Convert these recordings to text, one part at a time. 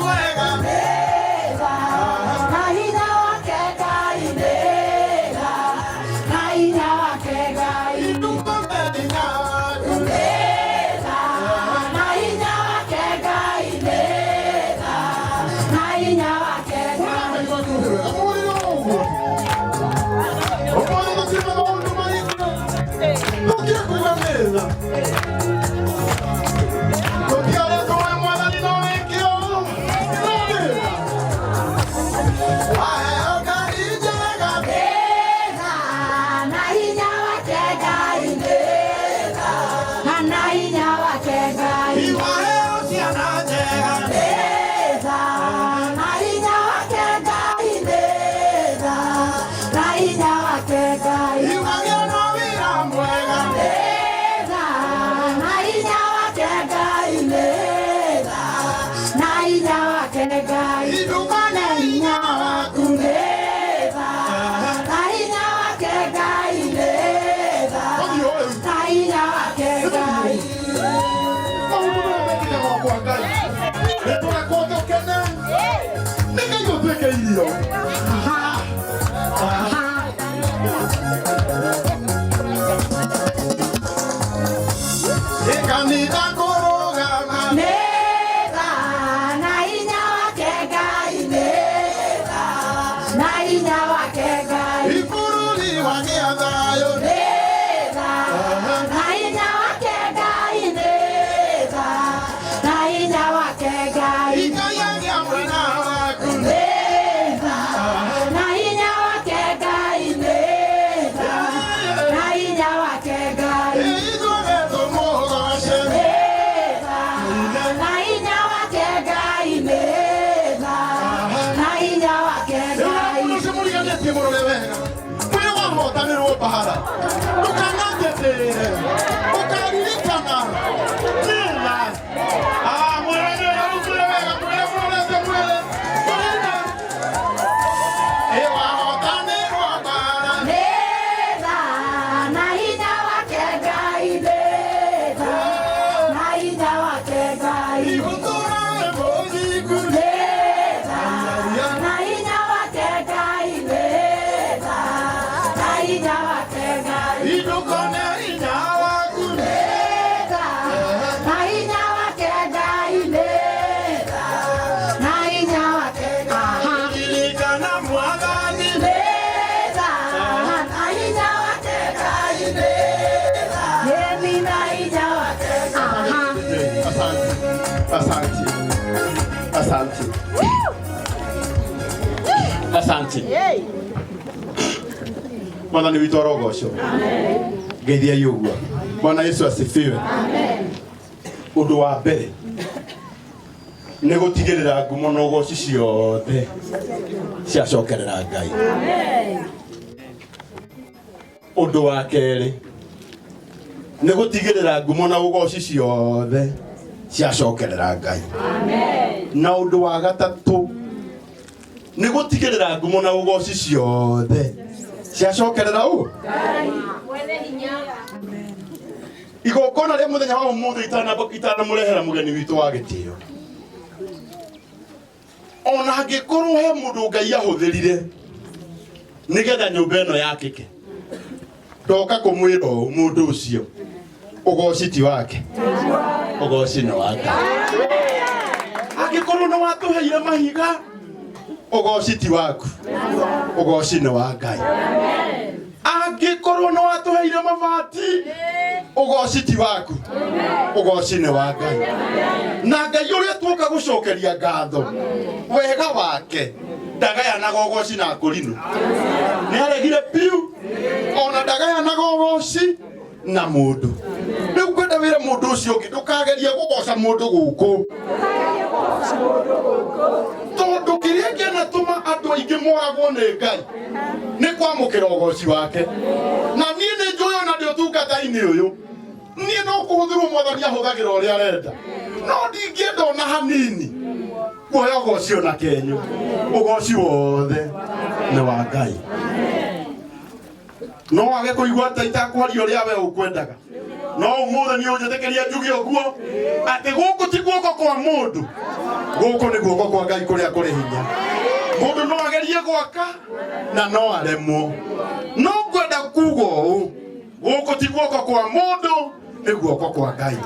Mwega. Na hinya wake Ngai nĩ tha, na hinya wake Ngai Ndũkone hinya waku. Nĩ tha, na hinya wake Ngai nĩ tha, na hinya wake Ngai. Nĩ tha, na hinya wake Ngai nĩ tha, na hinya wake Ngai. Nĩ tha, na hinya wake Ngai nĩ tha, na hinya wake Ngai. Nĩ tha, na hinya wake Ngai nĩ tha, na hinya wake Ngai. Ndũkone hinya waku. Nĩ tha, na hinya wake Ngai nĩ tha, na hinya wake Ngai. Maũndũ marĩa mekĩkaga kwa Ngai nĩtũrekwo tũkene nĩ Ngai ũtuĩke irio. Kanitha kũrũgama. Nĩ tha, na hinya wake Ngai nĩ tha, na hinya wake Ngai. Bũrũri wagĩa thayũ. Nĩ tha, na hinya wake Ngai nĩ tha, na hinya wake Ngai. Ngai agĩa mwena waku. Nĩ tha, na hinya wake Ngai nĩ tha, na hinya wake Ngai. Ithuothe tũmũgoce. Nĩ tha, na hinya wake Ngai nĩ tha, na hinya wake Rĩu Ngai. mũndũ ũcio mũriganĩtie mũrore wega ũrĩa wahotanĩrwo mbara ndũkananjetĩre ũkaririkana nĩna mwĩre nĩra rĩu mwĩre wega mwĩre mũrorete mwĩre mwĩre ĩ wahotanĩrwo mbara. Nĩ tha, na hinya wake Ngai nĩ tha, na hinya wake Ngai. Igũtũũra mũthingu. Nĩ tha, na hinya wake Ngai nĩ tha, na hinya wake Ngai. Ndũkone hinya waku. Nĩ tha, na hinya wake Ngai nĩ tha, na hinya wake Ngai. Ririkana mwathani. Nĩ tha, na hinya wake Ngai nĩ tha, nĩ na hinya wake Ngai. Asante, asante, asante, asante. Mwathani witũ arogocwo. Ngeithiai ũguo. Bwana Yesu asifiwe. Ũndũ wa mbere nĩ gũtigĩrĩra ngumo na ũgoci ciothe ciacokerera Ngai. Ũndũ wa kerĩ nĩ gũtigĩrĩra ngumo na ũgoci ciothe ciacokerera Ngai. Na ũndũ wa gatatũ nĩ gũtigĩrĩra ngumo na ũgoci ciothe ciacokerera ũ igongona rĩa mũthenya wa ũmũthĩ itanamũrehera mũgeni witũ wa gĩtĩo ona angĩkorwo he mũndũ Ngai ahũthĩrire nĩgetha nyũmba ĩno yakĩke ndoka kũmwĩra ũũ mũndũ ũcio ũgoci ti wake, ũgoci nĩ wa Ngai. Angĩkorwo nĩ watũheire mahiga, ũgoci ti waku, ũgoci nĩ wa Ngai. Angĩkorwo nĩ watũheire mabati, ũgoci ti waku, ũgoci nĩ wa Ngai. Na Ngai ũrĩa tuoka gũcokeria ngatho wega wake ndagayanaga ũgoci na akũrinũ, nĩ aregire piu, ona ndagayanaga ũgoci na mũndũ. Rĩu ngwenda wĩre mũndũ ũcio ũngĩ ndũkagerie kũgoca mũndũ gũkũ, tondũ kĩrĩa kĩanatũma andũ aingĩ moragwo nĩ Ngai nĩ kwamũkĩra ũgoci wake. Na niĩ nĩ njũĩ ona ndĩ ũtungata-inĩ ũyũ, niĩ no kũhũthĩrwo mwathani ahũthagĩra ũrĩa arenda, no ndingĩenda ona hanini kuoya ũgoci ona kenyũ. Ũgoci wothe nĩ wa Ngai. No wage kũigua ta itakwaria ũrĩa we ũkwendaga, No ũmũthĩ nĩ ũnjĩtĩkĩria njuge ũguo atĩ gũkũ ti guoko kwa mũndũ, gũkũ nĩ guoko kwa Ngai kũrĩa kũrĩ hinya. Mũndũ no agerie gwaka na no aremwo, no ngwenda kuga ũũ, gũkũ ti guoko kwa mũndũ, nĩ guoko kwa Ngai.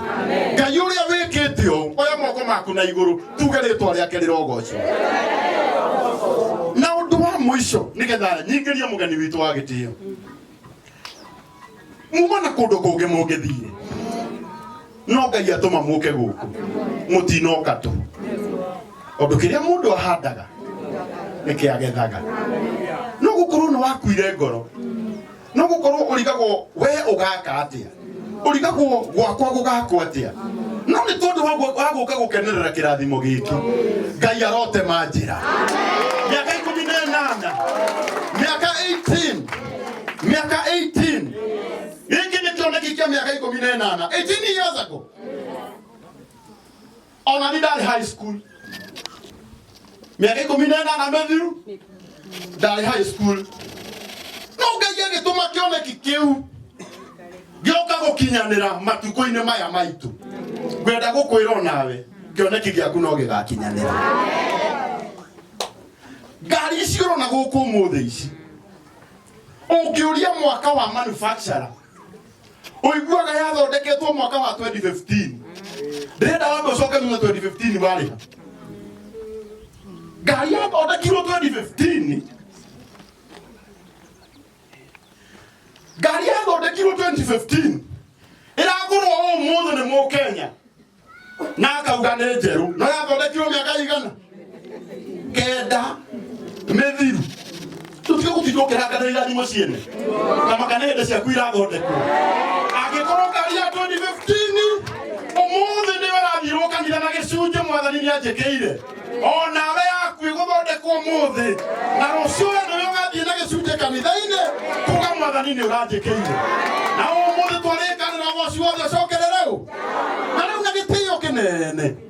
Ngai ũrĩa wĩkĩte ũũ, oya moko maku na igũrũ tuge rĩtwa rĩake rĩrogocwo. Na ũndũ wa mũico, nĩgetha nyingĩrie mũgeni witũ wa gĩtĩo, muma na kũndũ kũngĩ mũngĩthiĩ, no Ngai atũma mũke gũkũ, mũtinoka tũ. Ũndũ kĩrĩa mũndũ ahandaga nĩkĩagethaga. No gũkorwo nĩ wakuire ngoro, no gũkorwo ũrigagwo we ũgaka atĩa, ũrigagwo gwakwa gũgakwo atĩa, no nĩ tondũ wa gũka gũkenerera kĩrathimo gĩkĩ, Ngai arotema njĩra. Mĩaka 18, mĩaka 18, mĩaka 18, gĩkĩ nĩ kĩoneki kĩa mĩaka 18, 18 years ago. Ona ni ndarĩ high school mĩaka 18 mĩthiru, ndarĩ high school, no Ngai agĩtũma kĩoneki kĩu gĩoka gũkinyanĩra matukũ-inĩ maya maitũ. Ngwenda gũkwĩra onawe kĩoneki gĩaku no gĩgakinyanĩra. Ngari ici ũrona gũkũ ũmũthĩ ici, ũngĩũria mwaka wa manufacturer, ũiguaga yathondeketwo mwaka wa 2015. Ndĩrenda wambe ũcoke thutha 2015 warĩha ngari yathondekirwo 2015, ngari yathondekirwo 2015 ĩragũrwo ũmũthĩ nĩ mũkenya na akauga nĩ njerũ, no yathondekirwo mĩaka igana kenda mĩthiru. Tũtige gũtinda ũkĩranganĩra irathimo ciene na maka nĩ hĩndĩ ciaku irathondekwo. Angĩkorwo ngari ya 2015 ũmũthĩ nĩ ũrathirwo kanitha na gĩcunjĩ, mwathani nĩ anjĩkĩire, onawe yaku ĩgũthondekwo ũmũthĩ, na rũciũ we nĩwe ũgathiĩ na gĩcunjĩ kanitha-inĩ kuga mwathani nĩ ũranjĩkĩire. Na ũmũthĩ twarĩkanĩra ũgoci wothe ũcokerere ũ na rĩu na gĩtĩo kĩnene.